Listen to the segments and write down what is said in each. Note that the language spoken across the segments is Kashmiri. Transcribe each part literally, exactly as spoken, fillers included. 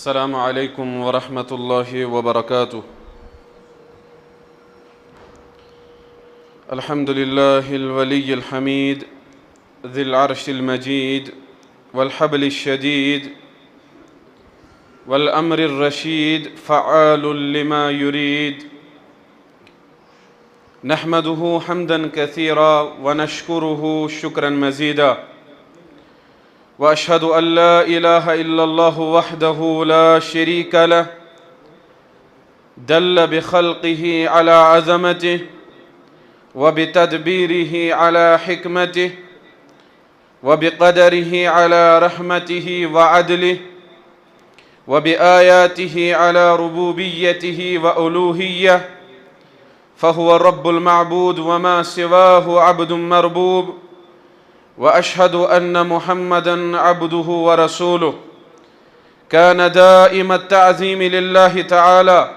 السلام عليكم ورحمة الله وبركاته. الحمد لله الولي الحميد، ذي العرش المجيد، والحبل الشديد، والأمر الرشيد، فعال لما يريد. نحمده حمدا كثيرا ونشكره شكرا مزيدا. وأشهد أن لا إله إلا الله وحده لا شريك له، دل بخلقه على عظمته، وبتدبيره على حكمته، وبقدره على رحمته وعدله، وبآياته على ربوبيته وألوهية، فهو الرب المعبود وما سواه عبد مربوب. وأشهد أن محمدا عبده ورسوله، كان دائم التعظيم لله تعالى،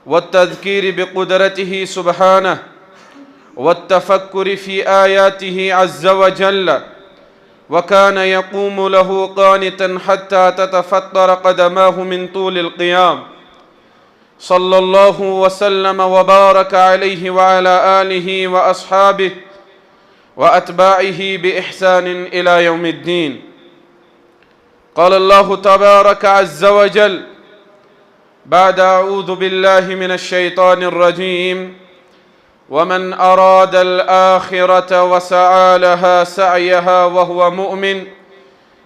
والتذكير بقدرته سبحانه، والتفكر في آياته عز وجل، وكان يقوم له قانتا حتى تتفطر قدماه من طول القيام، صلى الله وسلم وبارك عليه وعلى آله وأصحابه وأتباعه بإحسان إلى يوم الدين. قال الله تبارك عز وجل بعد أعوذ بالله من الشيطان الرجيم: ومن أراد الآخرة وسعى لها سعيها وهو مؤمن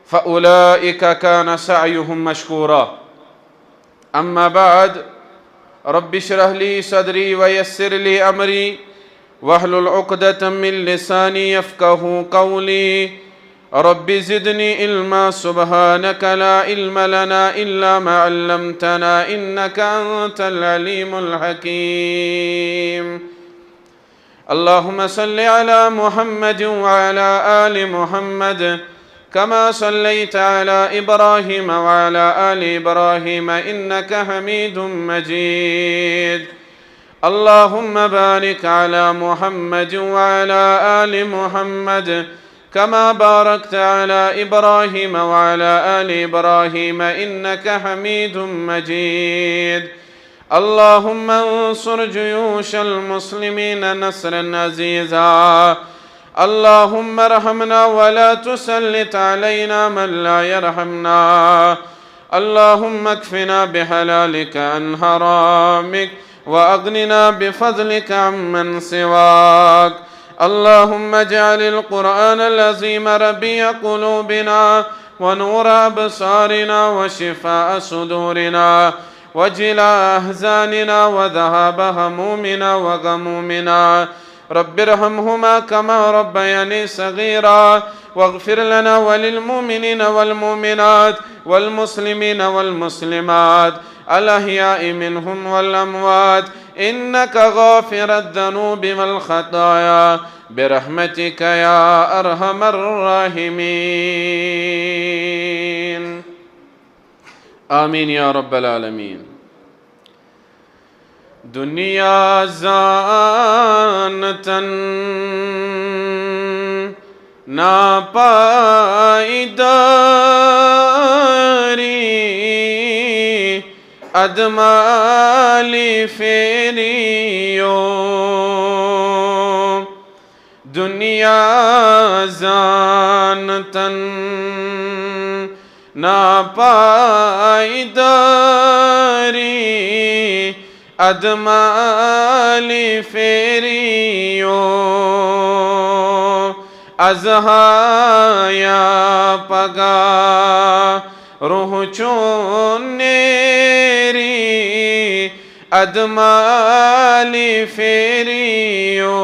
فأولئك كان سعيهم مشكورا. أما بعد، رب اشرح لي صدري ويسر لي أمري واحلل عقدة من لساني يفقه قولي. رب زدني علما، سبحانك لا علم لنا إلا ما علمتنا إنك أنت العليم الحكيم. اللهم صل على محمد وعلى آل محمد كما صليت على إبراهيم وعلى آل إبراهيم إنك حميد مجيد. اللهم بارك على محمد وعلى آل محمد كما باركت على إبراهيم وعلى آل إبراهيم إنك حميد مجيد. اللهم انصر جيوش المسلمين نصرا عزيزا. اللهم ارحمنا ولا تسلط علينا من لا يرحمنا. اللهم اكفنا بحلالك عن حرامك وأغننا بفضلك عمن سواك. اللهم اجعل القرآن العظيم ربيع قلوبنا ونور أبصارنا وشفاء صدورنا وجلاء أحزاننا وذهاب همومنا وغمومنا. رب ارحمهما كما ربياني صغيرا، واغفر لنا وللمؤمنين والمؤمنات والمسلمين والمسلمات الأحياء منهم والأموات إنك غافر الذنوب والخطايا برحمتك يا أرحم الراحمين. آمين يا رب العالمين. دنیا زانتن ناپائیداری، ادمالی فیریو، دنیا زانتن ناپائیداری، ادمالی فیریو، از ہایا پگاہ روح چون نیری، ادمالی فیریو،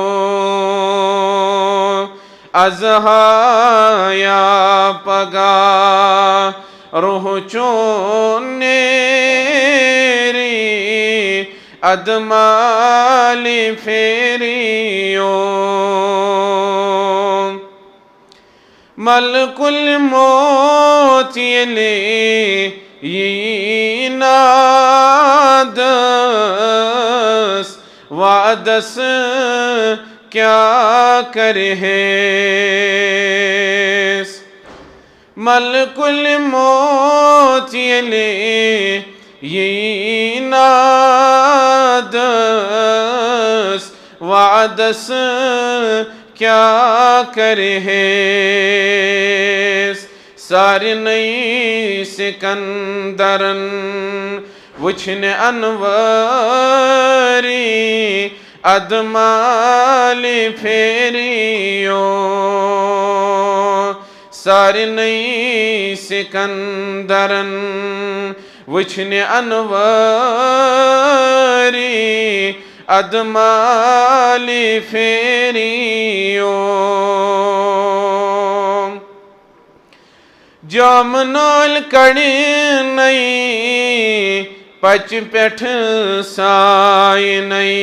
از ہایا پگاہ روح چون نیری، ادمالی فیریو. ملک الموت ییٚلہِ یی نادس، وعدس کیٛاہ کرِہیس؟ ملک الموت ییٚلہِ یی نادس، وعدس کیٛاہ کرِہیس؟ سارنٕے سکندرن وٕچھنہِ انوٲری ادٕ مالہِ پھیریو۔ سارنٕے سکندرن وٕچھنہِ انوٲری ادٕ مالہِ پھیریو۔ جامہٕ نٲلۍ کڑنَے پچہِ پٮ۪ٹھٕ ساینَے،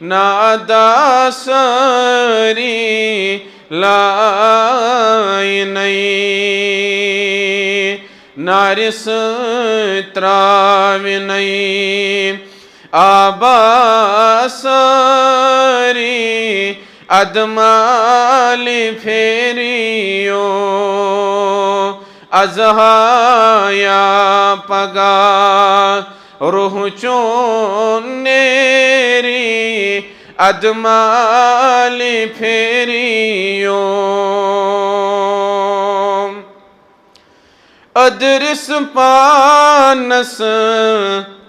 نادا سٲری لاینَے، نارِ سۭتۍ ترٛاونَے آبا سٲری ادٕ مالہِ پھیریو۔ از ہا یا پگاہ روح چون نیری ادٕ مالہِ پھیریو۔ ادرس پانس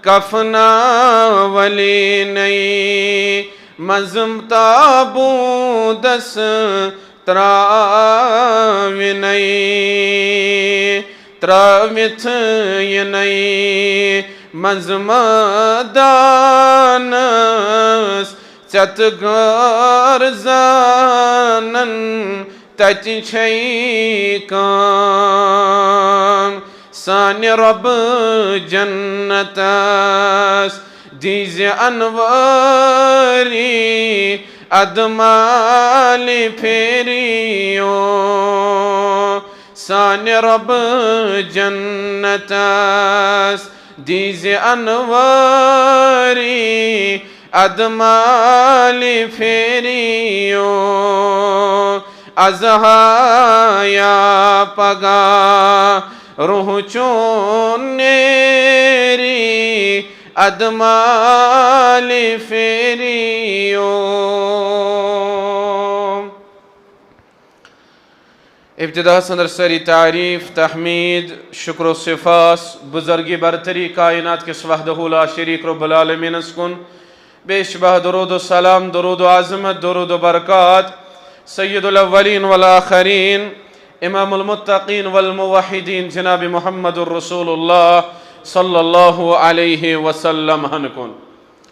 کفنا ولی نئی، منزم تابودس تراوی نئی، ترٲوِتھ یہِ نئی منزم دانس، ژےٚ تہٕ غٲر زانن تتہِ چھے کٲم۔ سانہِ رۄبہٕ جنتس دیٖزِ انوٲری ادٕ مالہِ پھیریو۔ سانہِ رۄبہٕ جنتس دیٖزِ انوٲری ادٕ مالہِ پھیریو۔ از ہا یا پگاہ روح چون نیری ادٕ مالہِ پھیریو۔ ابتداہس اندر سٲری تعریٖف، تحمیٖد، شُکر و سپاس بُزرگِ برتری کائنات کِس وحدہ لا شریک رب العالمینس کُن۔ بیٚیہِ چھِ بہٕ درود و سلام، درود و عظمت، درود و برکات سید الاولین والآخرین، امام المتقین والموحدین جناب محمد رسول اللہ صلی اللہ علیہ وسلم ہن کُن۔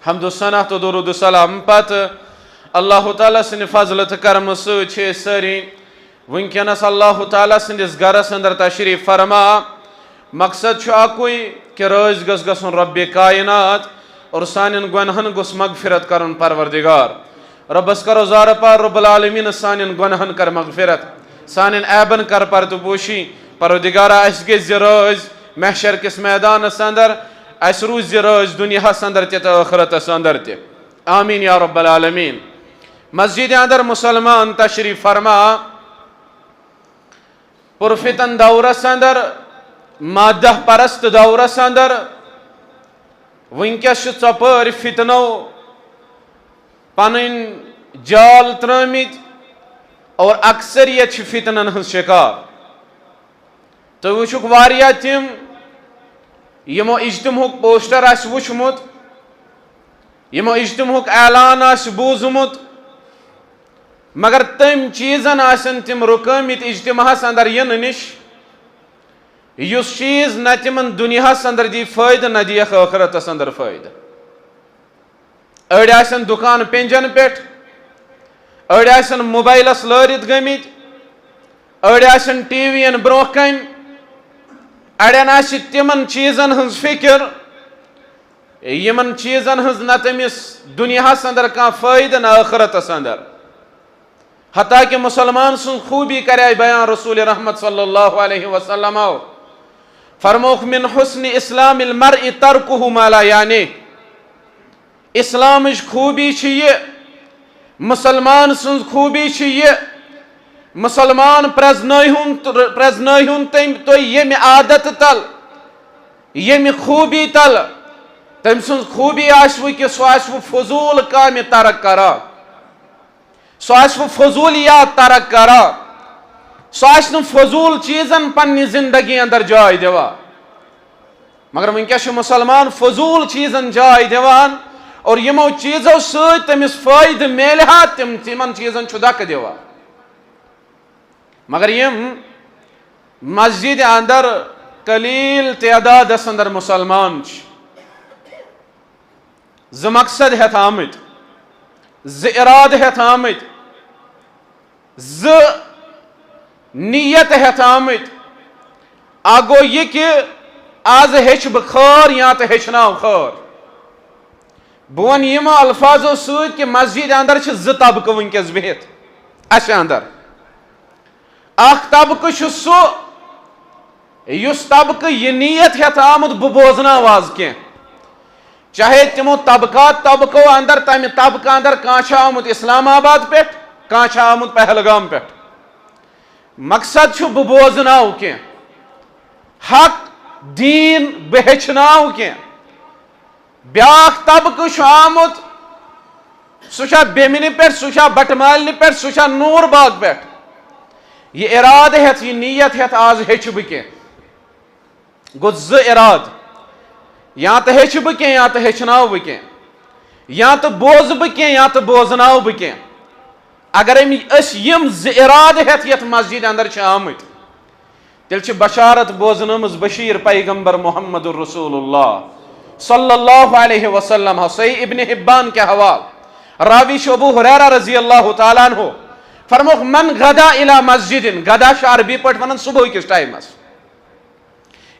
حمد و ثنا تہٕ درود و سلام پتہٕ اللہ تعالیٰ سٕنٛدِ فضلہٕ تہٕ کرمہٕ سۭتۍ چھِ أسۍ سٲری وٕنکیٚنس اللہ تعالیٰ سٕنٛدِس گرس اندر تشریف فرما۔ مقصد چھُ اکُے کہِ رٲضۍ گژھ گژھُن رۄبِ کائنات اور سانٮ۪ن گۄنہن گوٚژھ مغفرت کرُن پروردگار۔ رۄبس کرو زارٕ پار، رب العالمینس سانٮ۪ن گۄنہن کر مغفرت، سانٮ۪ن عیبن کر پردٕ پوشی۔ پروردگارا، اسہِ گٔژھۍ زِ رٲضۍ محشر کِس میدانس اندر، اسہِ روٗزۍ زِ رٲضۍ دُنیاہس اندر تہِ تہٕ ٲخرتس اندر تہِ۔ آمین یا رب العالمین۔ مسجد اندر مسلمان تشریف فرما۔ پرفتن دورس اندر، مادہ پرست دورس اندر، وٕنکیٚس چھِ ژۄپٲرۍ فتنو پنٕنۍ جال ترٲمٕتۍ اور اکثریت چھِ فتنن ہٕنٛز شکار۔ تُہۍ وٕچھُکھ واریاہ تِم یِمو اجتماعُک پوسٹر آسہِ وٕچھمُت، یِمو اجتماعُک اعلان آسہِ بوٗزمُت، مگر تٔمۍ چیٖزن آسن تِم رُکٲمٕتۍ اجتماعس اندر یِنہٕ نِش، یُس چیٖز نہ تِمن دُنیاہس اندر دی فٲیدٕ، نہ دِیکھ ٲخرتس اندر فٲیدٕ۔ أڑۍ آسن دُکان پینجن پٮ۪ٹھ، أڑۍ آسن موبایلس لٲرِتھ گٔمٕتۍ، أڑۍ آسن ٹی وی ین برونٛہہ کنہِ، اڑٮ۪ن آسہِ تِمن چیٖزن ہٕنٛز فکر، یِمن چیٖزن ہٕنٛز نہ تٔمِس دُنیاہس اندر کانٛہہ فٲیدٕ نہ ٲخرتس اندر۔ حتیٰ کہ مسلمان سٕنٛز خوٗبی کرے بیان رسول رحمت صلی اللہ علیہ وسلمو۔ فرمووُکھ، من حسن اسلام المرء ترکہ ما لا یعنی۔ اسلامٕچ خوٗبی چھِ یہِ، مسلمان سٕنٛز خوٗبی چھِ یہِ، مسلمان پرزنٲیہُن، پرزنٲیہُن تٔمۍ تُہۍ ییٚمہِ عادت تل، ییٚمہِ خوٗبی تل۔ تٔمۍ سٕنٛز خوٗبی آسِوٕ کہِ سُہ آسِوٕ فضوٗل کامہِ ترک کران، سُہ آسِوٕ فضوٗلیات ترک کران، سُہ آسہِ نہٕ فضوٗل چیٖزن پننہِ زندگی اندر جاے دِوان۔ مگر وٕنکیٚس چھُ مسلمان فضوٗل چیٖزن جاے دِوان، اور یِمو چیٖزو سۭتۍ تٔمِس فٲیدٕ میلہِ ہا، تِم، تِمن چیٖزن چھُ دکہٕ دِوان۔ مگر یِم مسجد اندر قلیل تعدادس اندر مسلمان چھِ، زٕ مقصد ہٮ۪تھ آمٕتۍ، زٕ ارادٕ ہٮ۪تھ آمٕتۍ، زٕ نیت ہٮ۪تھ آمٕتۍ۔ اکھ گوٚو یہِ کہِ از ہیٚچھِ بہٕ خٲر یا تہٕ ہیٚچھناو خٲر۔ بہٕ وَنہٕ یِمو الفاظو سۭتۍ کہِ مسجد اندر چھِ زٕ طبقہٕ وٕنکیٚس بِہِتھ اَسہِ اندر۔ اکھ طبقہٕ چھُ سُہ، یُس طبقہٕ یہِ نیت ہٮ۪تھ آمُت، بہٕ بوزناو آز کینٛہہ۔ چاہے تِمو طبقات طبقو اندر، تمہِ طبقہٕ اندر کانٛہہ چھُ آمُت اسلام آباد پٮ۪ٹھ، کانٛہہ چھُ آمُت پہلگام پٮ۪ٹھ۔ مقصد چھُ بہٕ بوزناو کینٛہہ، حق دیٖن بہٕ ہیٚچھناو کینٛہہ۔ بیٛاکھ طبقہٕ چھُ آمُت، سُہ چھا بیمنہِ پٮ۪ٹھ، سُہ چھا بٹہٕ مالنہِ پٮ۪ٹھ، سُہ چھا نوٗر باغ پٮ۪ٹھ۔ یہِ ارادٕ ہٮ۪تھ، یہِ نیت ہٮ۪تھ، آز ہیٚچھِ بہٕ کینٛہہ۔ گوٚو زٕ ارادٕ، یا تہٕ ہیٚچھِ بہٕ کینٛہہ، یا تہٕ ہیٚچھناو بہٕ کینٛہہ، یا تہٕ بوزٕ بہٕ کینٛہہ، یا تہٕ بوزناو بہٕ کینٛہہ۔ اگر أمۍ، أسۍ یِم زٕ ارادٕ ہٮ۪تھ یتھ مسجد اندر چھِ آمٕتۍ، تیٚلہِ چھِ بشارت بوزنٲمٕژ بشیر پیغمبر محمد رسول اللہ صلی اللہ علیہ وسلم ہا۔ صحیح ابن حبان کہِ حوالہٕ، راوی چھُ ابو ہریرہ رضی اللہ تعالیٰ عنہ، فرموکھ، "من غدا الی مسجد"، غدا چھُ عربی پٲٹھۍ ونان صبح کِس ٹائمس،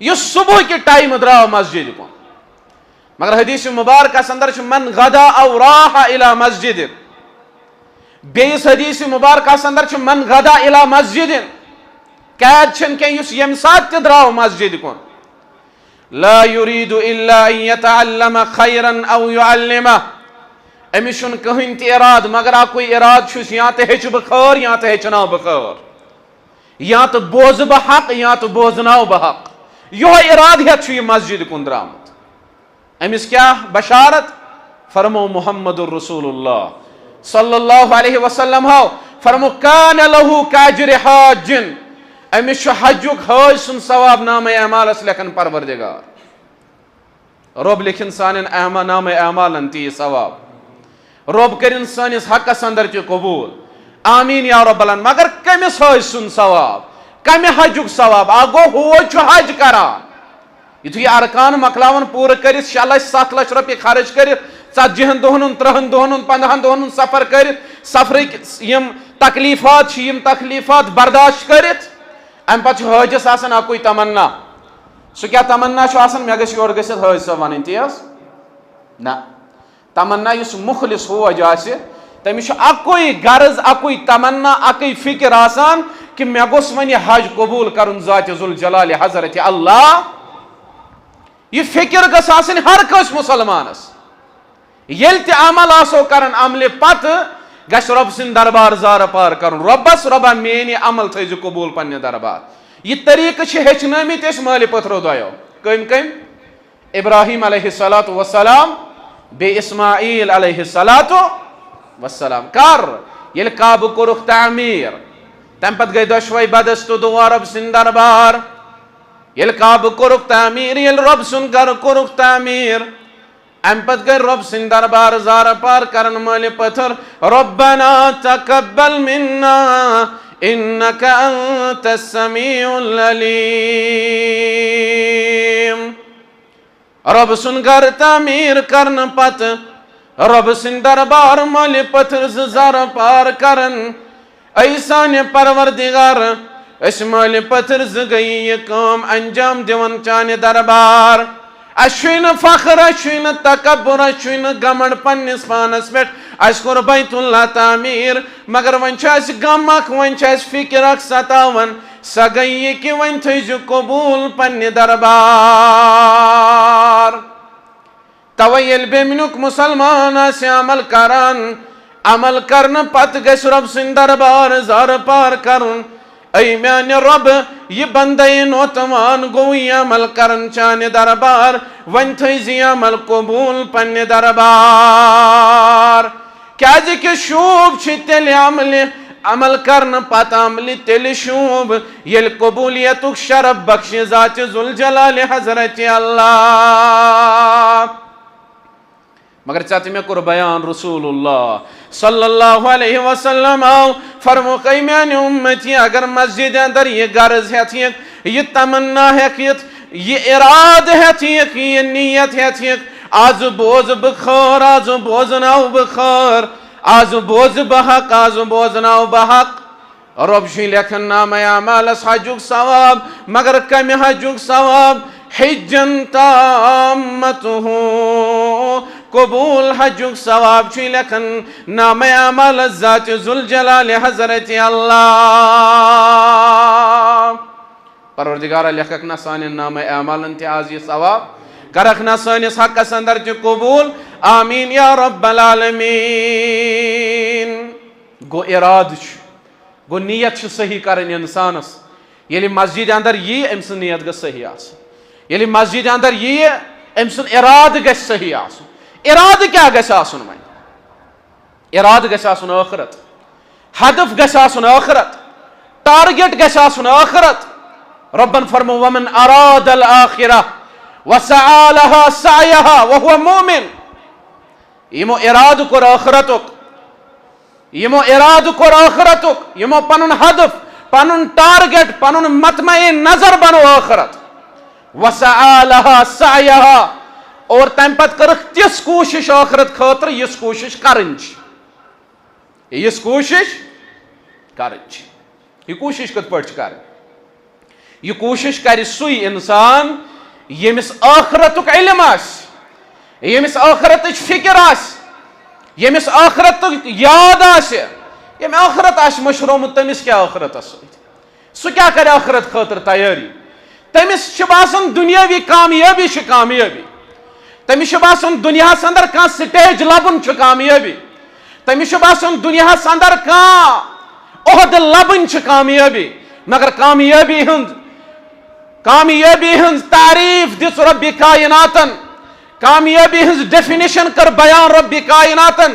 یُس صبح کہِ ٹائمہٕ درٛاو مسجد کُن۔ مگر حدیث مبارکس اندر چھُ، "من غدا او راح الی مسجد"۔ بیٚیِس حدیث مبارکس اندر چھُ، "من غدا الی مسجد"۔ قید چھُنہٕ کینٛہہ، یُس ییٚمہِ ساتہٕ تہِ درٛاو مسجد کُن۔ "لا یرید الا ان یتعلم خیرا او یعلمہ"۔ أمِس چھُنہٕ کٕہٕنۍ تہِ ارادٕ، مگر اکُے ارادٕ چھُس، یا تہٕ ہیٚچھِ بہٕ خٲر، یا تہٕ ہیٚچھناو بہٕ خٲر۔ یا تہٕ بوزٕ بہٕ حق، یا تہٕ بوزناو بہٕ حق۔ یِہوٚے ارادٕ ہٮ۪تھ چھُ یہِ مسجد کُن درٛامُت۔ أمِس کیٛاہ بشارت؟ فرمو محمد رسول اللہ صلی اللہ علیہ وسلم ہاو، فرمو، "کان لہ کاجر حاجن"، أمِس چھُ حجُک حٲج سُنٛد ثواب نامہ اعمالس لیکھان پروردگار۔ رۄب لیکھِن سانٮ۪ن اعما-، نامہ اعمالن تہِ یہِ ثواب۔ رۄب کٔرِن سٲنِس حقس اندر تہِ قبوٗل۔ آمین یا رب العالمین۔ مگر کٔمِس حٲج سُنٛد ثواب؟ کمہِ حجُک ثواب؟ اکھ گوٚو، حوج چھُ حج کران، یُتھُے یہِ ارکان مۄکلاوان پوٗرٕ کٔرِتھ، شےٚ لچھ، ستھ لچھ رۄپیہِ خرٕچ کٔرِتھ، ژتجی ہن دۄہن ہُنٛد، ترٕٛہن دۄہن ہُنٛد، پنٛداہن دۄہن ہُنٛد سفر کٔرِتھ، سفرٕکۍ یِم تکلیفات چھِ، یِم تکلیفات برداشت کٔرِتھ، امہِ پتہٕ چھُ حٲجِس آسان اکُے تمنا۔ سُہ کیٛاہ تمنا چھُ آسان؟ مےٚ گژھِ یورٕ گٔژھِتھ حٲج صٲب ونٕنۍ، تی حظ؟ نہ۔ تمنا یُس مخلص حوج آسہِ، تٔمِس چھُ اکُے غرض، اکُے تمنا، اکٕے فکر آسان کہِ مےٚ گوٚژھ وۄنۍ یہِ حج قبول کرُن ذات ذوالجلال حضرت اللہ۔ یہِ فکر گٔژھ آسٕنۍ ہر کٲنٛسہِ مسلمانس۔ ییٚلہِ تہِ عمل آسو کران، عملہِ پتہٕ گژھِ رۄب سٕنٛدِ دربار زارٕ پار کرُن، "رۄبس، رۄبا، میٲنۍ یہِ عمل تھٲیزِ قبول پننہِ دربار۔" یہِ طریٖقہٕ چھِ ہیٚچھنٲومٕتۍ أسۍ مٲلہِ پٔتھرو دۄیو۔ کٔمۍ کٔمۍ؟ ابراہیم علیہ الصلوۃ والسلام، بیٚیہِ اسماعیل علیہ الصلوۃ والسلام۔ کر؟ ییٚلہِ کعبہٕ کوٚرُکھ تعمیٖر، تمہِ پتہٕ گٔے دۄشوے بدستہٕ دُعا رۄب سٕنٛدِ دربار۔ ییٚلہِ کعبہٕ کوٚرُکھ تعمیٖر، ییٚلہِ رۄب سُنٛد گرٕ کوٚرُکھ تعمیٖر، امہِ پتہٕ گٔے رۄب سٕنٛدِ دربار زارٕ پار کرن مٲلہِ پٔتھر، "ربنا تقبل منا انک انت السمیع العلیم۔" رۄب سُنٛد گرٕ تعمیٖر کرنہٕ پتہٕ رۄب سٕنٛدِ دربار مٲلہِ پٔتھر زٕ زارٕ پار کرن، اے سانہِ پروردگار، أسۍ مٲلہِ پٔتھر زٕ گٔیہِ یہِ کٲم انجام دِوان چانہِ دربار۔ اسہِ چھُے نہٕ فخر، اسہِ چھُے نہٕ تکبر، اسہِ چھُے نہٕ گمنڈ پننِس پانس پٮ۪ٹھ۔ اسہِ کوٚر بیت اللہ تعمیٖر، مگر وۄنۍ چھُ اسہِ غم اکھ، وۄنۍ چھُ اسہِ فکر اکھ ستاوان۔ سۄ گٔیہِ یہِ کہِ وۄنۍ تھٲیزِ قبول پننہِ دربار۔ توے ییٚلہِ بیمنیُک مسلمان آسہِ عمل کران، عمل کرنہٕ پتہٕ گژھِ رۄب سٕنٛدِ دربار زارٕ پار کرُن۔ اے میانہِ رۄب، یہِ بندے نوتوان گوٚو یہِ عمل کرن چانہِ دربار، وۄنۍ تھٲیزِ یہِ عمل قبوٗل پننہِ دربار۔ کیازِ کہِ شوٗب چھِ تیٚلہِ عملہِ، عمل کرنہٕ پتہٕ عملہِ تیٚلہِ شوٗب، ییٚلہِ قبوٗلیتُک شرف بخشِ ذاتِ ذوالجلالِ حضرتِ اللہ۔ مگر ژےٚ تہٕ مےٚ کوٚر بیان رسول اللہ صلی اللہ علیہ وسلم آو فرموکھ، اے میانہِ اُمتی، اگر مسجد اندر یہِ غرض ہیتھ یِکھ، یہِ تمنا ہیکھ یِتھ، یہِ ارادٕ ہیتھ یِکھ، یہِ نیت ہیتھ یِکھ، از بوزٕ بہٕ خٲر، از بوزناو بہٕ خٲر، از بوزٕ بہٕ حق، از بوزناو بہٕ حق۔ رۄب چھُے لیکھان نامہ اعمالس حجُک ثواب، مگر کمہِ حجُک ثواب؟ حجن تامتہ، قبول حجُک ثواب چھُے لیکھان نامہ اعمالس ذاتِ ذوالجلالِ حضرتِ اللہ۔ پروردگارا، لیکھکھ نا سانٮ۪ن نامہ اعمالن تہِ از یہِ ثواب، کرکھ نا سٲنِس حقس اندر تہِ قبول، آمین یا رب العالمین۔ گوٚو ارادٕ چھُ، گوٚو نیت چھِ صحیح کرٕنۍ انسانس۔ ییٚلہِ مسجد اندر ییہِ، أمۍ سٕنٛز نیت گٔژھ صحیح آسٕنۍ۔ ییٚلہِ مسجد اندر ییہِ، أمۍ سُنٛد ارادٕ گژھِ صحیح آسُن۔ ارادٕ کیٛاہ گژھِ آسُن وۄنۍ؟ ارادٕ گژھِ آسُن ٲخرت، ہدف گژھِ آسُن ٲخرت، ٹارگیٹ گژھِ آسُن ٲخرت۔ رۄبن فرمو، ومن اراد الآخرہ وسعی لها سعیها وهو مؤمن۔ یِمو ارادٕ کوٚر ٲخرتُک، یِمو ارادٕ کوٚر ٲخرتُک، یِمو پنُن ہدف، پنُن ٹارگیٹ، پنُن مطمع نظر بنو ٲخرت۔ وسعی لها سعیها، اور تمہِ پتہٕ کٔرٕکھ تِژھ کوٗشش ٲخرت خٲطرٕ، یِژھ کوٗشش کرٕنۍ چھِ، یِژھ کوٗشش کرٕنۍ چھِ۔ یہِ کوٗشش کِتھ پٲٹھۍ چھِ کرٕنۍ؟ یہِ کوٗشش کرِ سُے انسان ییٚمِس ٲخرتُک علم آسہِ، ییٚمِس ٲخرتٕچ فکر آسہِ، ییٚمِس ٲخرتُک یاد آسہِ، ییٚمۍ ٲخرت آسہِ مٔشرومُت، تٔمِس کیٛاہ ٲخرتس سۭتۍ؟ سُہ کیٛاہ کرِ ٲخرت خٲطرٕ تیٲری؟ تٔمِس چھِ باسان دُنیٲوی کامیٲبی چھِ کامیٲبی۔ تٔمِس چھُ باسان دُنیاہَس اندر کانٛہہ سٹیج لَبُن چھُ کامیٲبی۔ تٔمِس چھُ باسان دُنیاہَس اندر کانٛہہ عہدٕ لَبٕنۍ چھِ کامیٲبی۔ مگر کامیٲبی ہٕنٛز، کامیٲبی ہٕنٛز تعریٖف دِژ رۄبِ کایناتَن۔ کامیٲبی ہٕنٛز ڈیفینیشن کٔر بیان رۄبِ کایناتَن،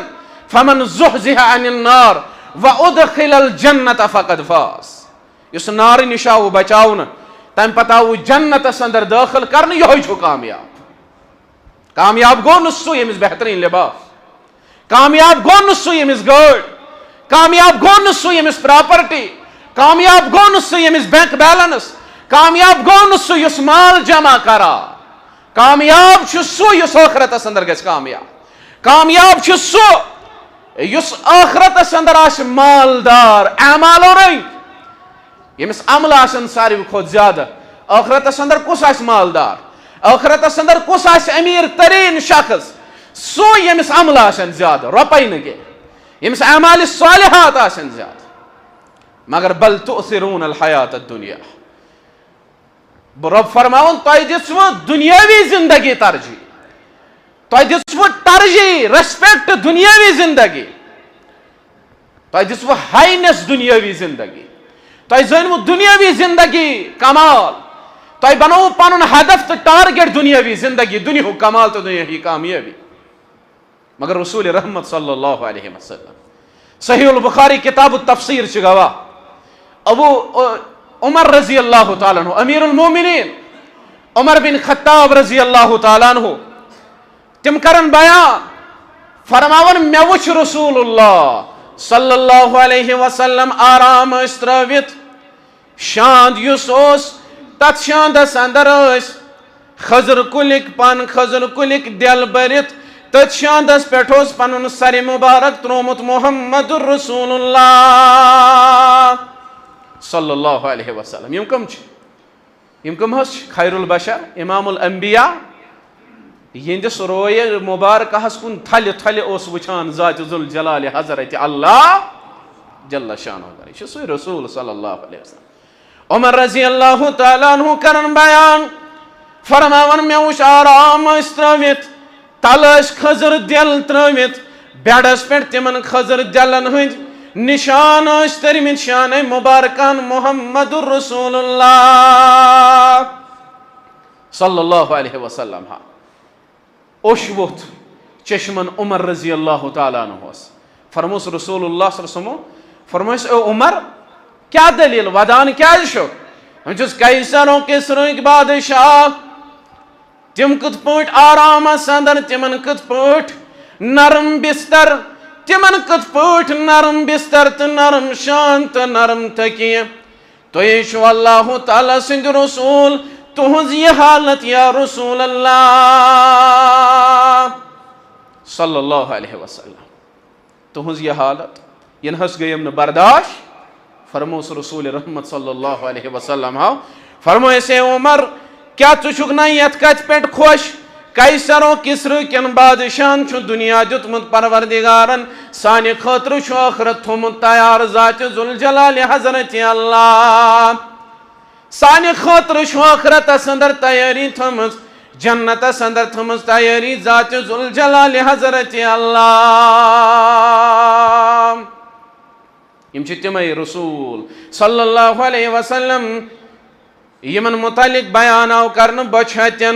فمن زحزح عن النار وادخل الجنة فقد فاز۔ یُس نارٕ نِش آو بچاونہٕ، تَمہِ پتہٕ آو جنتس اندر دٲخل کرنہٕ، یِہوٚے چھُ کامیاب۔ کامیاب گوٚو نہٕ سُہ ییٚمِس بہتریٖن لباس، کامیاب گوٚو نہٕ سُہ ییٚمِس گٲڑۍ، کامیاب گوٚو نہٕ سُہ ییٚمِس پراپرٹی، کامیاب گوٚو نہٕ سُہ ییٚمِس بینک بیلنس، کامیاب گوٚو نہٕ سُہ یُس مال جمع کرا۔ کامیاب چھُ سُہ یُس ٲخرتس اندر گژھِ کامیاب۔ کامیاب چھُ سُہ یُس ٲخرتس اندر آسہِ مالدار، اعمالو رٔنٛگۍ۔ ییٚمِس عملہٕ آسن ساروی کھۄتہٕ زیادٕ۔ ٲخرتس اندر کُس آسہِ مالدار؟ ٲخرتس اندر کُس آسہِ امیر تریٖن شخص؟ سُہ ییٚمِس عملہٕ آسن زیادٕ، رۄپے نہٕ کینٛہہ، ییٚمِس اعمال صالحات آسن زیادٕ۔ مگر بل تؤثرون الحیات الدنیا۔ بہٕ رۄب فرماوُن، تۄہہِ دِژوٕ دُنیٲوی زندگی ترجیح، تۄہہِ دِژوٕ ترجیح، ریسپیکٹ دُنیٲوی زندگی، تۄہہِ دِژوٕ ہاینس دُنیٲوی زندگی، تۄہہِ زٲنوٕ دُنیٲوی زندگی کمال، تۄہہِ بنووٕ پنُن ہدف تہٕ ٹارگیٹ دُنیٲوی زندگی، دُنیاہُک کمال تہٕ دُنیاہٕچ کامیٲبی۔ مگر رسول رحمت صلی اللہ علیہ وسلم، صحیح البخاری کتاب التفسیر چھِ گواہ، ابو، او، عمر رضی اللہ تعالیٰ عنہ، امیر المومنین عمر بن خطاب رضی اللہ تعالیٰ عنہ، تِم کرن بیان، فرماون، مےٚ وُچھ رسول اللہ صلی اللہ علیہ وسلم آرام ٲسۍ ترٲوِتھ، شاند یُس اوس، تتھ شاندس اندر ٲسۍ خٔزٕر کُلِکۍ پن، خٔزٕر کُلِکۍ دٮ۪ل بٔرِتھ۔ تٔتھۍ شاندس پٮ۪ٹھ اوس پنُن سرِ مبارک تروومُت محمد رسول اللہ صلی اللہ علیہ وسلم۔ یِم کم چھِ؟ یِم کم حظ چھِ؟ خیر البشر، امام الانبیاء، یِہنٛدِس رویہِ مبارکہس کُن تھلہِ تھلہِ اوس وٕچھان ذاتِ ذوالجلالِ حضرت اللہ جل شانہ۔ یہِ چھُ سُے رسول صلی اللہ علیہ وسلم۔ عمر رضی اللہ تعالیٰ عنہ کرن بیان، فرماون، مےٚ وُچھ آرام ٲسۍ ترٲوِتھ، تلہٕ ٲسۍ خٔزٕر دٮ۪ل ترٲوِتھ، بیڈس پٮ۪ٹھ تِمن خضر دلن ہٕنٛدۍ نشان ٲسۍ تٔرمٕتۍ شانہ مبارکن محمد رسول اللہ صلی اللہ علیہ وسلم۔ ہا، اوٚش ووٚتھ چشمن عمر رضی اللہ تعالیٰ عنہس۔ فرموس رسول اللہ صلی اللہ علیہ وسلم، فرموس، "اے عمر، کیٛاہ دٔلیٖل؟ ودان کیٛازِ چھُکھ؟" وۄنۍ چھُس قیصر و کسرٲکۍ بادشاہ، تِم کِتھ پٲٹھۍ آرامس اندر، تِمن کِتھ پٲٹھۍ نرم بستر، تِمن کِتھ پٲٹھۍ نرم بستر تہٕ نرم شان تہٕ نرم تکیہ۔ تُہۍ چھِو اللہ تعالیٰ سٕنٛدۍ رسول، تُہٕنٛز یہِ حالت یا رسول اللہ صلی اللہ علیہ وسلم، تُہٕنٛز یہِ حالت، یہِ نہ حظ گٔیم نہٕ برداش۔ فرموس رسول رحمت صلی اللہ علیہ وسلم ہاو، فرموس، "اے عمر، کیٛاہ ژٕ چھُکھ نہ یتھ کتھِ پٮ۪ٹھ خۄش؟ قیصر و کسرا کٮ۪ن بادشاہن چھُ دُنیا دیُتمُت پروردگارن، سانہِ خٲطرٕ چھُ ٲخرت تھوٚمُت تیار ذاتِ ذوالجلال حضرت اللہ۔" سانہِ خٲطرٕ چھُ ٲخرتس اندر تیٲری تھٲمٕژ، جنتس اندر تھٲمٕژ تیٲری ذاتِ ذوالجلال حضرت اللہ۔ یِم چھِ تِمے رسول صلی اللہ علیہ وسلم، یِمن متعلق بیان آو کرنہٕ، بۄچھِ ہتٮ۪ن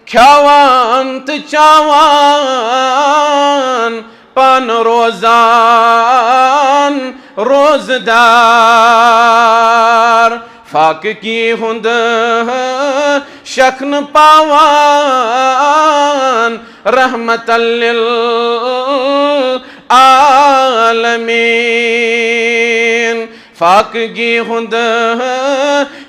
کھیاوان تہٕ چاوان، پانہٕ روزان روزدار، فاقگی ہُنٛد شکھ نہٕ پاوان، رحمت للعالمین۔ فاقگی ہُنٛد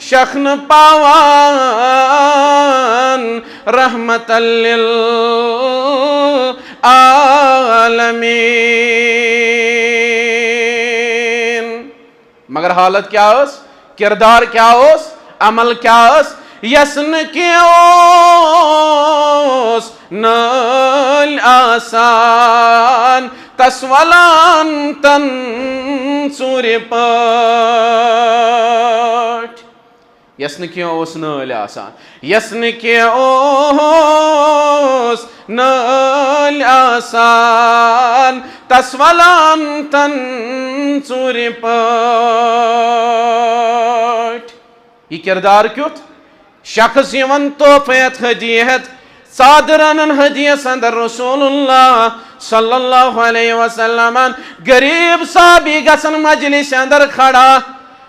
شکھ نہٕ پاوان، رحمت للعالمین۔ مگر حالت کیٛاہ ٲس؟ کردار کیٛاہ اوس؟ عمل کیٛاہ ٲس؟ یس نہٕ کینٛہہ اوس نٲلۍ آسان، تس ولان تن ژوٗرِ پٲٹھۍ۔ یس نہٕ کینٛہہ اوس نٲلۍ آسان، یس نہٕ کینٛہہ اوس نٲلۍ آسان، تس ولان تن ژوٗرِ پٲٹھۍ۔ یہِ کردار کیُتھ؟ شخص یِوان تحفہٕ ہٮ۪تھ، ہدیہ ہٮ۪تھ، ژادر انان ہدیس اندر رسول اللہ صلی اللہ علیہ وسلمن، غریب صحابی گژھان مجلس اندر کھڑا،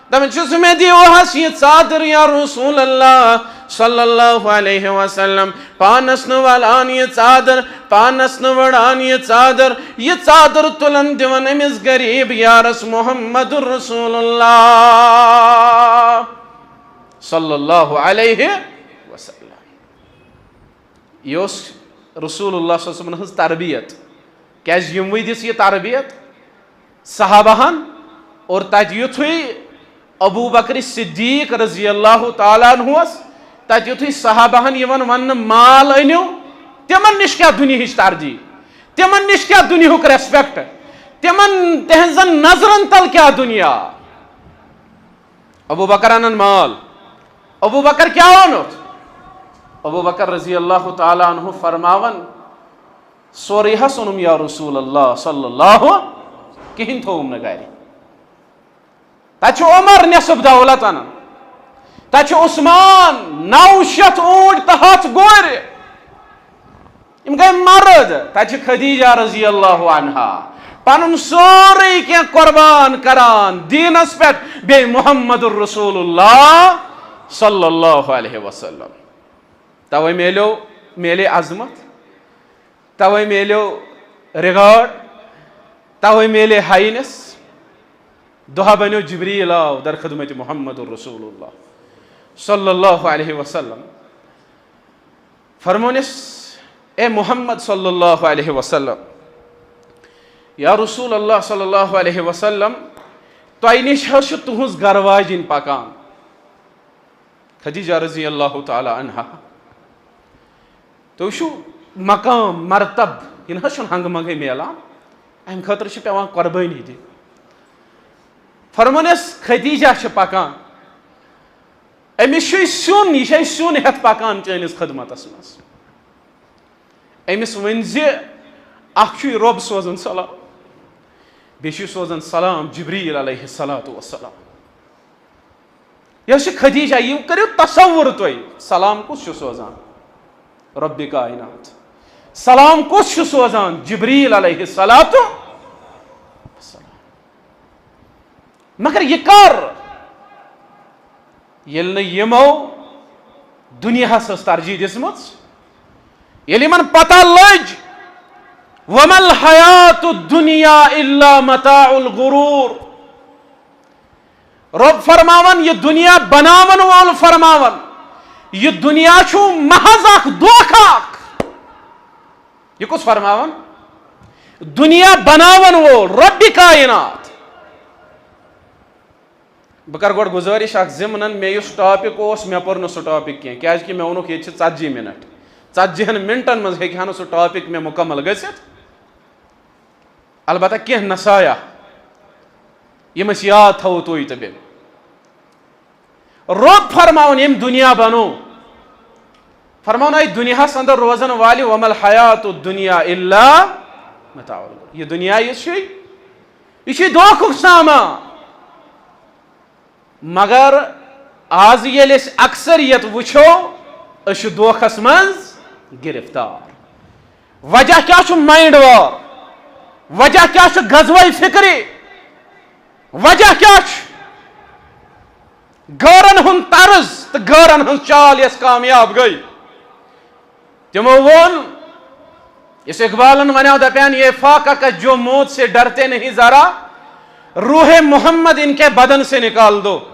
دپان چھُس، "مےٚ دِیِو حظ یہِ ژادر یا رسول اللہ صلی اللہ علیہ وسلم۔" پانس نہٕ ولان یہِ ژادر، پانس نہٕ وڑان یہِ ژادر، یہِ ژادر تُلان دِوان أمِس غریب یارس محمد رسول اللہ صلی اللہ علیہ وسلم۔ یہِ اوس رسول اللہ صلی اللہ علیہ وسلمن ہٕنٛز تربیت۔ کیازِ یِموٕے دِژ یہِ تربیت صحابہن، اور تتہِ یُتھُے ابو بکر صدیق رضی اللہ تعالیٰ عنہس، تتہِ یُتھُے صحابہن یِوان وننہٕ، "مال أنِو"، تِمن نِش کیٛاہ دُنیہٕچ ترجیح؟ تِمن نِش کیٛاہ دُنیہُک respect؟ تِمن، تِہنٛزن نظرن تل کیٛاہ دُنیا؟ ابو بکر انان مال۔ ابو بکر کیٛاہ اوٚنُتھ؟ ابو بکر رضی اللہ تعالیٰ عنہ فرماون، "سورُے حظ اوٚنُم یا رسول اللہ صلی اللہ، کِہیٖنۍ تھووُم نہٕ گرِ۔" تتہِ چھُ عمر نصف دولت انان، تتہِ چھُ عثمان نو شیٚتھ اوٗنٹ تہٕ ہتھ گُرۍ۔ یِم گٔے مرد۔ تتہِ چھِ خدیجہ رضی اللہ عنہا پنُن سورُے کینٛہہ قربان کران دیٖنس پٮ۪ٹھ، بیٚیہِ محمد رسول اللہ صلی اللہ علیہ وسلم۔ توے میلیو، میلے عظمت، توے میلیو regard، توے میلے highness۔ دۄہ بنیو جبریل آو در خدمت محمد رسول اللہ صلی اللہ علیہ وسلم۔ فرمونس، "اے محمد صلی اللہ علیہ وسلم، یا رسول اللہ صلی اللہ علیہ وسلم، تۄہہِ نِش حظ چھِ تُہٕنٛز گرٕ واجِنۍ پکان۔" خدیجہ رضی اللہ تعالیٰ عنہا۔ تُہۍ وٕچھِو مقام، مرتب، یہِ نہ حظ چھُنہٕ ہنٛگہٕ منٛگَے میلان، اَمہِ خٲطرٕ چھِ پٮ۪وان قۄربٲنی دِنۍ۔ فرمونس، خدیجہ چھِ پکان، أمِس چھُے سیُن، یہِ چھے سیُن ہٮ۪تھ پکان چٲنِس خدمتس منٛز۔ أمِس ؤنۍ زِ، اکھ چھُ یہِ رۄب سوزان سلام، بیٚیہِ چھُ سوزان سلام جبریل علیہ الصلوۃ والسلام۔ یۄس چھِ خدیجہ، یہِ کٔرِو تصور تُہۍ، سلام کُس چھُ سوزان؟ رۄبِ کائنات۔ سلام کُس چھُ سوزان؟ جبریل علیہ الصلوۃ والسلام۔ مگر یہِ کر؟ ییٚلہِ نہٕ یِمو دُنیاہس ٲس ترجیح دِژمٕژ، ییٚلہِ یِمن پتہ لٔج، "وما الحیات الدنیا الا متاع الغرور"، رۄب فرماوان، یہِ دُنیا بناون وول فرماوان، یہِ دُنیا چھُ محض اکھ دھوکہ اکھ۔ یہِ کُس فرماوان؟ دُنیا بناون وول رۄبِ کائنات۔ بہٕ کرٕ گۄڈٕ گُزٲرِش اکھ ضمنن، مےٚ یُس ٹاپک اوس، مےٚ پوٚر نہٕ سُہ ٹاپک کینٛہہ، کیازِ کہِ مےٚ ووٚنُکھ ییٚتہِ چھِ ژتجی منٹ، ژتجی ہن منٹن منٛز ہیٚکہِ ہا نہٕ سُہ ٹاپک مےٚ مُکمل گٔژھِتھ۔ البتہ کینٛہہ نصایح، یِم أسۍ یاد تھاوو تُہۍ تہٕ بیٚیہِ۔ رۄب فرماوان، ییٚمۍ دُنیا بنوو، فرماوان، اے دُنیاہس اندر روزن والہِ، "وما الحیات الدنیا الا متاع الغرور"۔ یہِ دُنیا یُس چھُ، یہِ چھُ دھوکُک سامان۔ مگر آز ییٚلہِ أسۍ اکثریت وٕچھو، أسۍ چھِ دھوکھس منٛز گرفتار۔ وجہ کیٛاہ چھُ؟ مائنڈ وار۔ وجہ کیٛاہ چھُ؟ غزوہ فکری۔ وجہ کیٛاہ چھُ؟ غٲرن ہُنٛد طرز تہٕ غٲرن ہٕنٛز چال یۄس کامیاب گٔے۔ تِمو ووٚن، یُس اقبالن ونیو، دپیان، "یہ فاقہ کا جو موت سے ڈرتے نہیں ذرا، روح محمد ان کے بدن سے نکال دو۔"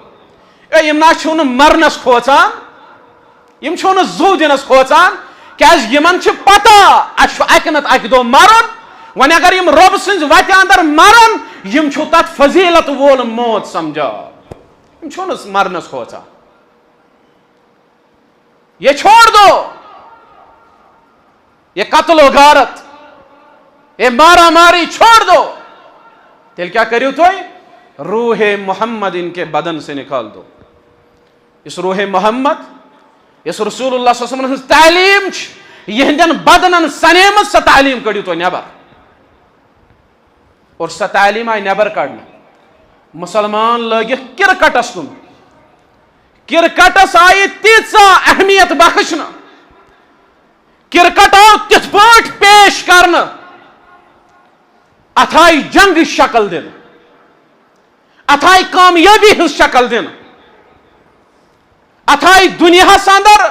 اے، یِم نہ چھِو نہٕ مرنس کھوژان، یِم چھِو نہٕ زُو دِنس کھوژان، کیازِ یِمن چھِ پتہ، اسہِ چھُ اکہِ نتہٕ اکہِ دۄہ مرُن۔ وۄنۍ اگر یِم رۄب سٕنٛزِ وتہِ اندر مرن، یِم چھِو تتھ فضیلت وول موت سمجھان۔ یِم چھِو نہٕ مرنس کھوژان۔ یہ چھوڑ دو، یہ قتل و غارت، یہ مارا ماری چھوڑ دو۔ تیٚلہِ کیٛاہ کٔرِو تُہۍ؟ روح محمد ان کے بدن سے نکال دو۔ یُس روح محمد، یُس رسول اللہ صلی اللہ علیہ وسلم ہٕنٛز تعلیٖم چھِ، یِہنٛدٮ۪ن بدنن سنیمٕژ، سۄ تعلیٖم کٔڑِو تُہۍ نٮ۪بر۔ اور سۄ تعلیٖم آیہِ نٮ۪بر کڑنہٕ۔ مسلمان لٲگِکھ کرکٹس کُن۔ کرکٹس آیہِ تیٖژاہ اہمیت بخشنہٕ۔ کرکٹ آو تِتھ پٲٹھۍ پیش کرنہٕ۔ اتھ آیہِ جنگٕچ شکل دِنہٕ۔ اتھ آیہِ کامیٲبی ہٕنٛز شکل دِنہٕ۔ اتھ آیہِ دُنیاہس اندر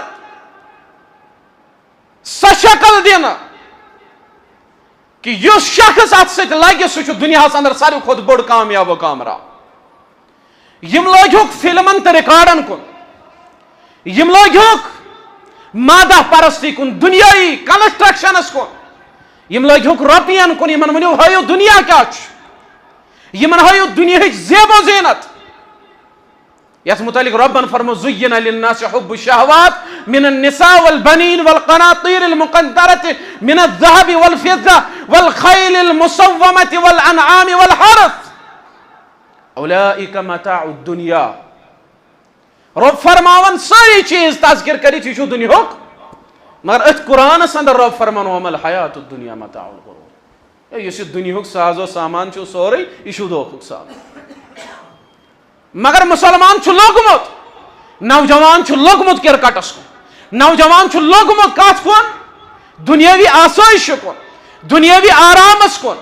سۄ شکل دِنہٕ کہِ یُس شخص اتھ سۭتۍ لگہِ، سُہ چھُ دُنیاہس اندر ساروی کھۄتہٕ بوٚڑ کامیاب و کامران۔ یِم لٲگِہُکھ فلمن تہٕ ریکارڈن کُن، یِم لٲگِہُکھ مادہ پرستی کُن، دُنیٲیی کنسٹرکشنس کُن، یِم لٲگِہُکھ رۄپین کُن، یِمن ؤنِو، ہٲیِو دُنیا کیٛاہ چھُ، یِمن ہٲیِو دُنیاہٕچ زیب و زینت۔ یتھ متعلق رۄبن فرمو، "زُیِّنَ لِلنَّاسِ حُبُّ الشَّهَوَاتِ مِنَ النِّسَاءِ وَالْبَنِينَ وَالْقَنَاطِيرِ الْمُقَنطَرَةِ مِنَ الذَّهَبِ وَالْفِضَّةِ وَالْخَيْلِ الْمُسَوَّمَةِ وَالْأَنْعَامِ وَالْحَرْثِ أُولَٰئِكَ مَتَاعُ الدُّنْيَا۔" رۄب فرماوان، سٲری چیز تذکر کٔرِتھ، یہِ چھُ دُنیاہُک۔ مگر أتھۍ قرآنس اندر رۄب فرمان، "وَمَا الْحَيَاةُ الدُّنْيَا مَتَاعُ الْغُرُورِ۔" ہے، یُس یہِ دُنیاہُک ساز و سامان چھُ سورُے، یہِ چھُ دھوکُک سامان۔ مگر مسلمان چھُ لوٚگمُت، نوجوان چھُ لوٚگمُت کرکٹس کُن، نوجوان چھُ لوٚگمُت کتھ کُن؟ دُنیٲوی آسٲیشہِ کُن، دُنیٲوی آرامس کُن۔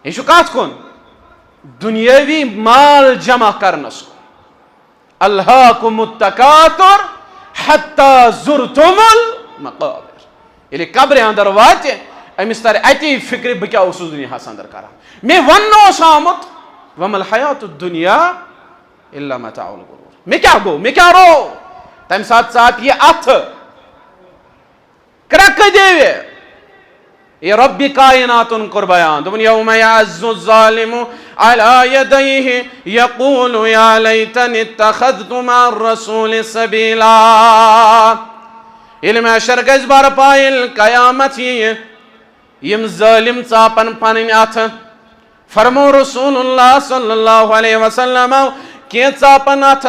یہِ چھُ کتھ کُن؟ دُنیٲوی مال جمع کرنس کُن۔ "أَلْهَاكُمُ التَّكَاثُرُ حَتَّىٰ زُرْتُمُ الْمَقَابِرَ۔" ییٚلہِ قبرِ اندر واتہِ، أمِس ترِ اَتی فِکرِ، بہٕ کیٛاہ اوسُس دُنیاہَس اندر کران؟ مےٚ وننہٕ اوس آمُت، "وَمَا الْحَيَاةُ الدُّنْيَا إِلَّا مَتَاعُ الْغُرُورِ۔" مےٚ کیٛاہ گوٚو؟ مےٚ کیٛاہ روو؟ تَمہِ ساتہٕ ژاپہِ یہِ اَتھٕ۔ کرٛٮ۪کہٕ دِوِ۔ یہِ رۄبِ کائناتن کوٚر بیان۔ دوٚپُن، "يَوْمَ يَعَضُّ الظَّالِمُ عَلَىٰ يَدَيْهِ يَقُولُ يَا لَيْتَنِي اتَّخَذْتُ مَعَ الرَّسُولِ سَبِيلًا۔" ییٚلہِ محشر گژھِ برپا، ییٚلہِ قیامت یِیہِ، یِم ظٲلِم ژاپن پنٕنۍ اَتھٕ۔ فرمو رسول اللہ صلی اللہ علیہ وسلم، کینٛہہ ژاپن اتھ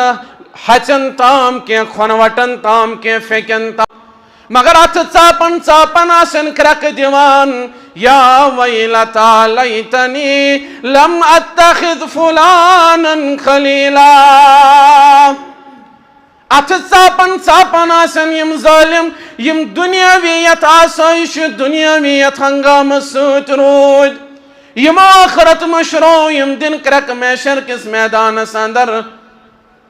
ہژن تام، کینٛہہ کھۄنہٕ وٹن تام، کینٛہہ پھیٚکن تام، مگر اتھ ژاپن ژاپن آسن کرٛٮ۪کہٕ دِوان۔ يا ويلتى ليتني لم أتخذ فلانا خليلا۔ اتھٕ ژاپان ژاپان آسن یِم ظٲلِم، یِم دُنیاویت آسٲیشہِ، دُنیاویت ہنگامہٕ سۭتۍ روٗدۍ، یِمو ٲخرت مٔشرٲو، یِم دِن کرٛٮ۪کہٕ محشر کِس میدانس اندر۔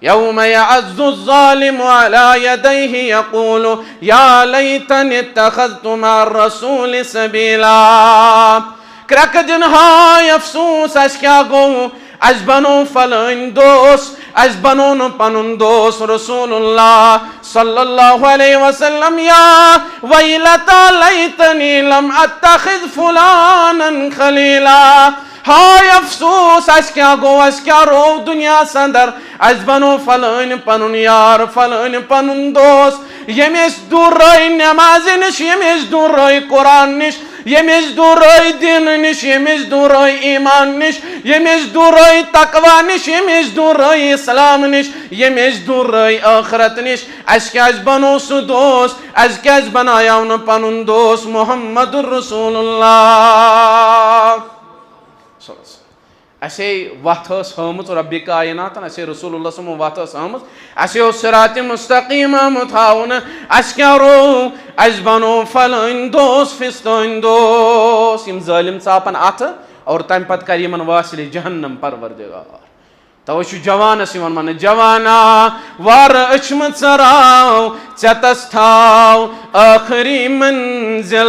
يوم يعض الظالم على يديه يقول يا ليتني اتخذت مع الرسول سبيلا۔ کرٛٮ۪کہٕ دِن، ہاے افسوس، اَسہِ کیٛاہ گوٚو؟ اَسہِ بنوو فلٲنۍ دوس، اَسہِ بنوو نہٕ پنُن دوس رسول اللہ صلی اللہ علیہ وسلم۔ يا ويلتى ليتني لم أتخذ فلانا خليلا۔ ہاے افسوس، اَسہِ کیٛاہ گوٚو، اَسہِ کیٛاہ روو دُنیاہَس اندر؟ اَسہِ بنوو فلٲنۍ پنُن یار، فلٲنۍ پنُن دوس، ییٚمۍ أسۍ دوٗرٲے نٮ۪مازِ نِش، ییٚمۍ أسۍ دوٗرٲے قرآن نِش، ییٚمۍ أسۍ دوٗرٲے دیٖنہٕ نِش، ییٚمۍ أسۍ دوٗرٲے ایمان نِش، ییٚمۍ أسۍ دوٗرٲے تقوی نِش، ییٚمۍ أسۍ دوٗرٲے اسلام نِش، ییٚمۍ أسۍ دوٗرٲے ٲخرت نِش۔ اَسہِ کیٛازِ بنوو سُہ دوس؟ اَسہِ کیٛازِ بنایاو نہٕ پنُن دوس محمد رسول اللہ؟ اسے وتھ ٲس ہٲومٕژ ربِ کائناتن، اسے رسول اللہ صلی اللہ علیہ وسلم وتھ ٲس ہٲومٕژ، اسے اوس صراط مستقیم آمُت ہاونہٕ۔ اسہِ کیٛاہ روو؟ اسہِ بنوو فلٲنۍ دوس، فستٲنۍ دوس۔ یِم ظٲلِم ژاپن اتھٕ اور تمہِ پتہٕ کرِ یِمن واسلہِ جہنم پروردگار۔ توے چھُ جوانس یِوان وننہٕ، جوانا، وارٕ أچھ مہٕ ژراو، ژےٚ تس تھاو ٲخری منزل۔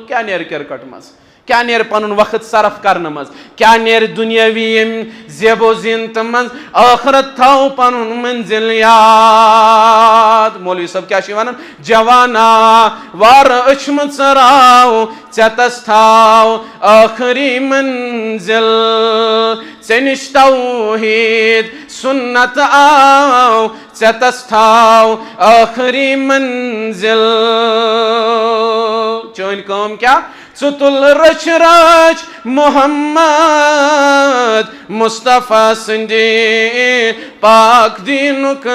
کیٛاہ نیرِ کرکٹ منٛز؟ کیٛاہ نیرِ پنُن وقت صرف کرنہٕ منٛز؟ کیٛاہ نیرِ دُنیاوی ییٚمہِ زیب و زینتہٕ منٛز؟ ٲخرت تھاو پنُن منزل یاد۔ مولوی صٲب کیٛاہ چھُ ونان؟ جوانا، وارٕ أچھ مہٕ ژراو، ژےٚ تس تھاو ٲخری منزل۔ ژےٚ نِش توحید سنت آو، ژےٚ تس تھاو ٲخری منزل۔ چٲنۍ کٲم کیٛاہ؟ ژٕ تُل رٔچھۍ رٔچھۍ محمد مصطفیٰ سٕنٛدِ پاک دیٖنُک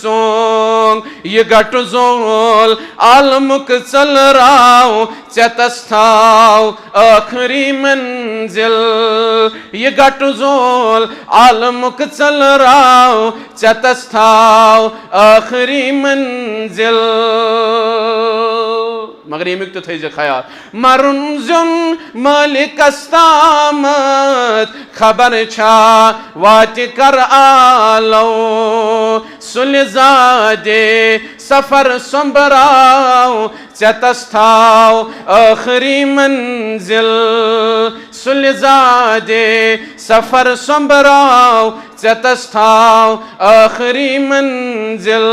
ژونٛگ۔ یہِ گٹہٕ زول عالمُک ژٔلراو، ژےٚ تس تھاو ٲخری منزل۔ یہِ گٹہٕ زول عالمُک ژٔلراو، ژےٚ تس تھاو ٲخری منزل۔ مگر ییٚمیُک تہِ تھٲیزِ خیال۔ مرُن زیُن مٲلِکس تامتھ خبر چھا واتہِ کر آلو۔ سُلہِ زادے سفر سۄمبراو، ژےٚ تس تھاو ٲخری منزل۔ سُلہِ زادے سفر سۄمبراو، ژےٚ تس تھاو ٲخری منزل۔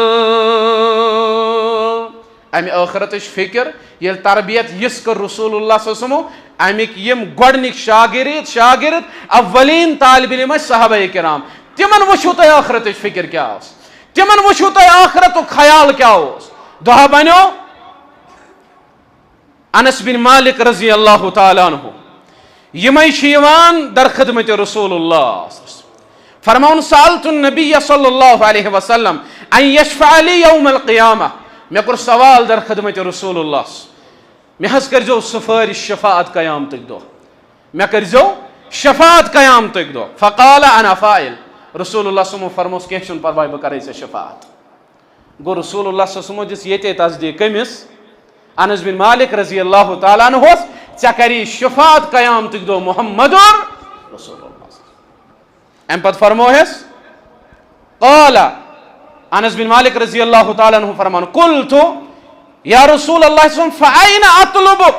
امہِ ٲخرتٕچ فکر ییٚلہِ تربیت یِژھ کٔر رسول اللہ صلی اللہ علیہ وسلمو، امِکۍ یِم گۄڈنِکۍ شاگرد، شاگرد اولین طالب علم ٲسۍ صحابہ کرام، تِمن وٕچھِو تُہۍ ٲخرتٕچ فکر کیٛاہ ٲس، تِمن وٕچھِو تُہۍ ٲخرتُک خیال کیٛاہ اوس۔ دۄہ بنیو، انس بن مالک رضی اللہ تعالیٰ عنہ، یِمے چھِ یِوان در خدمت رسول اللہ۔ فرماوُن، سألت النبی صلی اللہ علیہ وسلم ان یشفع لی یوم القیامہ۔ مےٚ کوٚر سوال در خدمت رسول اللہ، مےٚ حظ کٔرۍزیو سفارش شفاعت قیامتٕکۍ دۄہ، مےٚ کٔرۍزیو شفاعت قیامتٕکۍ دۄہ۔ فقال انا فاعل۔ رسول اللہ صلی اللہ علیہ وسلم فرموس، کینٛہہ چھُنہٕ پرواے، بہٕ کرے ژےٚ شفاعت۔ گوٚو رسول اللہ صلی اللہ علیہ وسلم دِژ ییٚتے تصدیٖق۔ کٔمِس؟ انس بن مالک رضی اللہ تعالیٰ عنہ ہوس، ژےٚ کری شفاعت قیامتٕکۍ دۄہ محمد رسول اللہ۔ امہِ پتہٕ فرموہس، قال، انس بن مالک رضی اللہ تعالیٰ عنہ فرمان، قلت یا رسول اللہ صلی اللہ علیہ وسلم، فأین اطلبک؟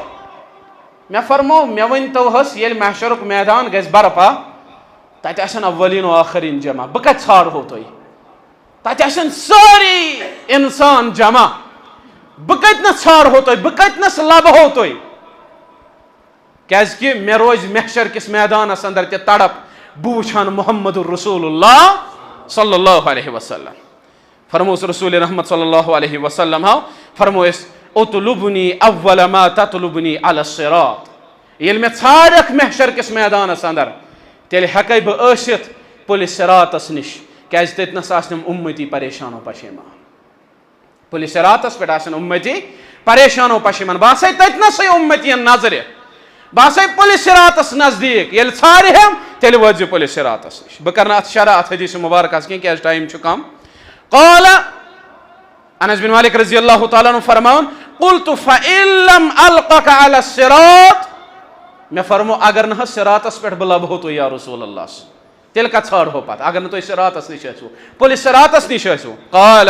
مےٚ فرمو، مےٚ ؤنۍ تو حظ، ییٚلہِ محشرُک میدان گژھِ برپا، تتہِ آسن اولین و آخرین جمع، بہٕ کتہِ ژھانڈہو تُہۍ؟ تتہِ آسن سٲری انسان جمع۔ بہٕ کتہِ نس ژھانڈہو تُہۍ؟ بہٕ کتہِ نس لبہو تُہۍ؟ کیازِ کہِ مےٚ روزِ محشر کِس میدانس اندر تہِ تڑپ، بہٕ وٕچھان محمد رسول اللہ صلی اللہ علیہ وسلم۔ فرموس رسول رحمت صلی اللہ علیہ وسلم ہاو، فرموس، اطلبنی اول ما تطلبنی علی الصراط۔ ییٚلہِ مےٚ ژھانڈکھ محشر کِس میدانس اندر، تیٚلہِ ہٮ۪کے بہٕ ٲسِتھ پُلہِ صراطس نِش، کیازِ تٔتۍ نس آسنم اُمتی پریشان و پشیمان۔ پُلہِ صراطس پٮ۪ٹھ آسن اُمتی پریشان و پشیمان، بہٕ آسے تٔتنَسٕے اُمتی یَن نظرِ، بہٕ آسے پُلہِ صراطس نزدیٖک، ییٚلہِ ژھارِ ہٮ۪م، تیٚلہِ وٲتۍ زِ پُلہِ صراطس نِش۔ بہٕ کرٕ نہٕ اتھ شرح، اتھ حدیث مبارکس کینٛہہ، کیازِ ٹائم چھُ کم۔ قال، انس بن مالک رضی اللہ تعالیٰ عنہ فرماوان، قلت فإن لم ألقك على الصراط، مےٚ فرمو، اگر نہٕ حظ صراطس پٮ۪ٹھ بہٕ لبہو تُہۍ یا رسول اللہ، تیٚلہِ کتھ ژھانڈہو پتہٕ، اگر نہٕ تُہۍ صراطس نِش ٲسِو، پُلہِ صراطس نِش ٲسِو؟ قال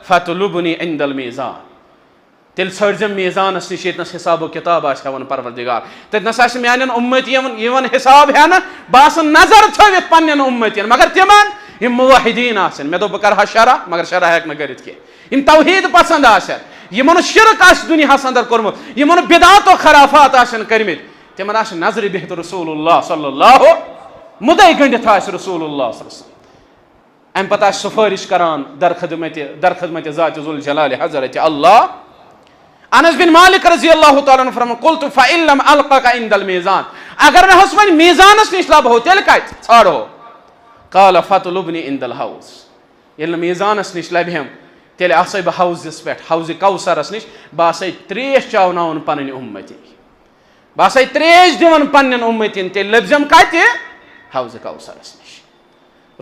فاطلبني عند الميزان، تیٚلہِ ژھٲنڈزٮ۪م میزانس نِش، ییٚتنس حساب و کتاب آسہِ ہٮ۪وان پروردگار۔ تتنس آسہِ میانٮ۪ن اُمتی یِوان، یِوان حساب ہٮ۪نہٕ۔ بہٕ آسن نظر تھٲوِتھ پننٮ۪ن اُمتین، مگر تِمن یِم موحدین آسن۔ مےٚ دوٚپ، بہٕ کرٕ ہا شرح، مگر شرح ہٮ۪کہٕ نہٕ کٔرِتھ کینٛہہ۔ یِم توحید پسند آسن، یِمن شرک آسہِ دُنیاہس اندر کوٚرمُت، یِمن بدعت و خرافات آسن کٔرمٕتۍ، تِمن آسہِ نظرِ بِہِتھ رسول اللہ صلی اللہ، مُدے گٔنڈِتھ آسہِ رسول اللہ صلی اللہ علیہ وسلم۔ امہِ پتہٕ آسہِ سفٲرِش کران در خدمت، در خدمت ذات ذوالجلال حضرت اللہ۔ انس بن مالک رضی اللہ تعالیٰ عنہ فرماوان، قلت فإن لم ألقك عند الميزان، اگر نہٕ حظ وۄنۍ میزانس نِش لبہو، تیٚلہِ کتہِ ژھانڈہو؟ قال فاطلبني عند الحوض، ییٚلہِ نہٕ میزانس نِش لبہِ ہم، تیٚلہِ آسے بہٕ حوضس پٮ۪ٹھ، حوض کوثرس نِش، بہٕ آسے تریش چاوناوان پنٕنۍ اُمتی، بہٕ آسے تریش دِوان پننٮ۪ن اُمتین، تیٚلہِ لٔبزٮ۪م کتہِ؟ حوض کوثرس نِش۔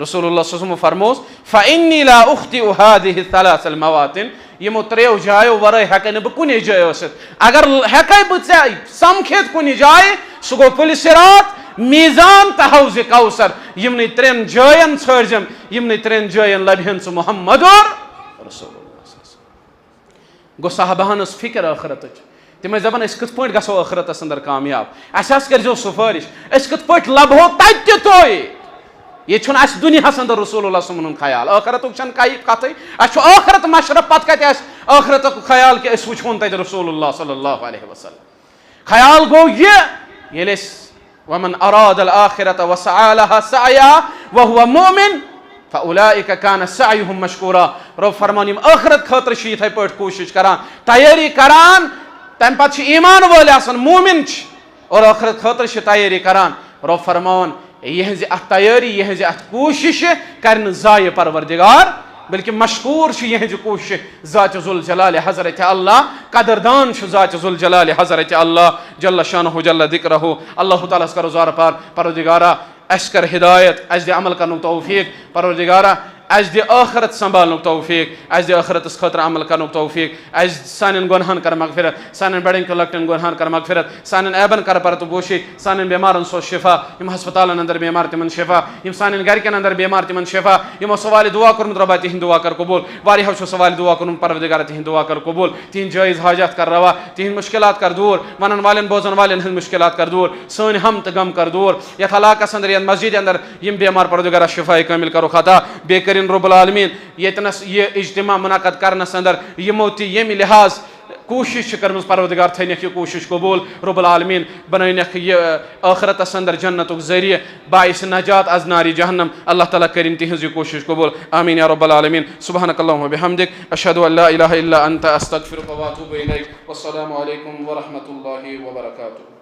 رسول اللہ صلی اللہ علیہ وسلم فرموس، فإني لا أخطئ هذه الثلاث المواطن، یِمو ترٛیو جایو ورٲے ہٮ۪کے نہٕ بہٕ کُنے جایہِ ٲسِتھ۔ اگر ہٮ۪کے بہٕ ژےٚ سمکھِتھ کُنہِ جایہِ، سُہ گوٚو پُلہِ صراط، میزان تہٕ حوض کوثر۔ یِمنٕے ترٛٮ۪ن جاین ژھٲنڈزٮ۪م، یِمنٕے ترٛٮ۪ن جاین لبہِ ہن ژٕ محمد رسول اللہ صلی اللہ علیہ وسلم۔ گوٚو صحابہن ٲس فکر ٲخرتٕچ۔ تِم ٲسۍ دپان، أسۍ کِتھ پٲٹھۍ گژھو ٲخرتس اندر کامیاب؟ اسہِ حظ کٔرۍزیو سفٲرِش، أسۍ کِتھ پٲٹھۍ لبہو تتہِ تہِ تُہۍ؟ ییٚتہِ چھُنہٕ اسہِ دُنیاہس اندر رسول اللہ صلی اللہ علیہ وسلم ہُنٛد خیال، ٲخرتُک چھَنہٕ کَیہِ کتھٕے۔ اسہِ چھُ ٲخرت مشرف، پتہٕ کتہِ آسہِ ٲخرتُک خیال کہِ أسۍ وٕچھہون تتہِ رسول اللہ صلی اللہ علیہ وسلم؟ خیال گوٚو یہِ، ییٚلہِ أسۍ، ومن اراد الآخرة وسعى لها سعيها وهو مؤمن فأولئك كان سعيهم مشكورا۔ رب فرمان، یِم ٲخرت خٲطرٕ چھِ یِتھے پٲٹھۍ کوٗشِش کران، تیٲری کران، تمہِ پتہٕ چھِ ایمان وٲلۍ آسان، مومن چھِ، اور ٲخرت خٲطرٕ چھِ تیٲری کران۔ رب فرمان، یِہنٛزِ اتھ تیٲری، یِہنٛزِ اتھ کوٗششہِ کرِ نہٕ ضایع پروردگار، بلکہ مشکور چھُ یِہنٛزِ کوٗششہِ ذات ذوالجلال حضرت اللہ، قدردان چھُ ذات ذوالجلال حضرت اللہ جل شانہ جل ذکرہ۔ اللہ تعالیٰ ہس کرو زارٕ پار، پروردگارا، اسہِ کر ہدایت، اسہِ دِ عمل کرنُک توفیق، پروردگارا، اسہِ دِ ٲخرت سنبھالنُک توفیق، اسہِ دِ ٲخرتس خٲطرٕ عمل کرنُک توفیق، اسہِ سانٮ۪ن گۄنہن کر مغفرت، سانٮ۪ن بڑٮ۪ن تہٕ لۄکٹٮ۪ن گۄنہن کر مغفرت، سانٮ۪ن عیبن کر پردٕ پوشی، سانٮ۪ن بٮ۪مارن سوز شفا، یِم ہسپتالن اندر بٮ۪مار تِمن شفا، یِم سانٮ۪ن گرِکٮ۪ن اندر بٮ۪مار تِمن شفا، یِمو سوالہِ دعا کوٚرمُت رۄبا تِہنٛد دعا کر قبول، واریاہو چھُ سوالہِ دعا کوٚرمُت پروردگارا تِہنٛد دعا کر قبول، تِہنٛدۍ جٲیز حاجات کر روا، تِہنٛدۍ مشکلات کر دوٗر، ونن والٮ۪ن بوزن والٮ۪ن ہٕنٛدۍ مشکلات کر دوٗر، سٲنۍ ہم تہٕ غم کر دوٗر، یتھ علاقس اندر یتھ مسجدِ اندر یِم بٮ۪مار پروردگارا شفاء کامل کرُکھ عطا، بیٚیہِ کٔرِن رب العالمین ییٚتنس یہِ اجتماع منعقد کرنس اندر یِمو تہِ ییٚمہِ لحاظ کوٗشِش چھِ کٔرمٕژ، پروردگار تھٲینکھ یہِ کوٗشِش قبول، رب العالمین بنٲینکھ یہِ ٲخرتس اندر جنتُک ذریعہ، باعث نجات از ناری جہنم۔ اللہ تعالیٰ کٔرِن تِہنٛز یہِ کوٗشِش قبول، آمین یا رب العالمین۔ سبحانک اللہم و بحمدک، اشہد ان لا الہ الا انت، استغفرک و اتوب الیک۔ والسلام علیکم ورحمۃ اللہ وبرکاتہ۔